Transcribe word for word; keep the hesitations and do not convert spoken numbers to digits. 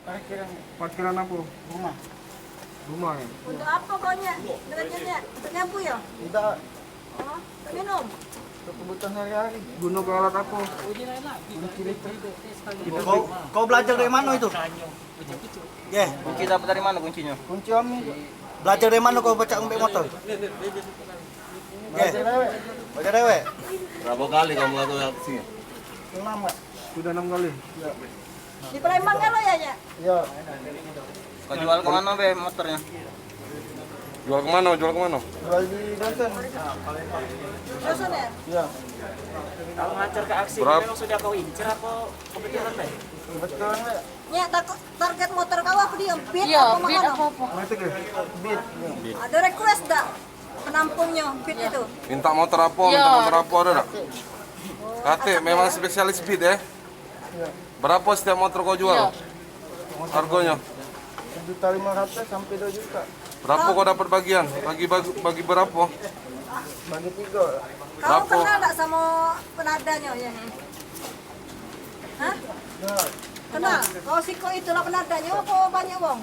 Parkiran apo? Rumah. Rumah, yo? Untuk apo kau nyak? Gereja nyak? Untuk nyapu, yo? Tidak. Oh, untuk minum? Untuk kebutuhan sehari-hari. Guno ke alat apo? Kunci listrik. Kau, kau belajar dari mano itu? Ye. Kunci dapat dari mano kuncinya? Kunci om ni. Belajar dari mano kau pacak ngambek motor? Ye. Belajar dewek. Belajar dewek. Berapa kali kamu lakukan aksi? Enam, Kak. Sudah enam kali. Di Palembang kan lo ya, Nyak? Iya. Kau jual ke mano be motornya? Jual ke mano? Jual ke mano? Jual di dosen. Dosen ya? Iya. Kalau ngancar ke aksi, berapa? Memang sudah kau incer apa kebetulan be? Kebetulan, Kak. Nyak, tak-, target motor kau apa dia? Beat apa? Iya, Beat apa apa? Beat. Ada request dak? Penampungnyo, Beat itu. Minta motor apa? Iya. Minta motor apa, ada dak? Katik, memang spesialis Beat, eh? Iya. Berapa setiap motor kau jual? Iya. Harganya? Sejuta lima ratus sampai dua juta. Berapa kau dapat bagian? Bagi, bagi, bagi berapa? Bagi tiga. Kau kenal dak sama penadanyo, ya? Hah? Kenal. Kau sikok itulah penadanyo apa banyak wong?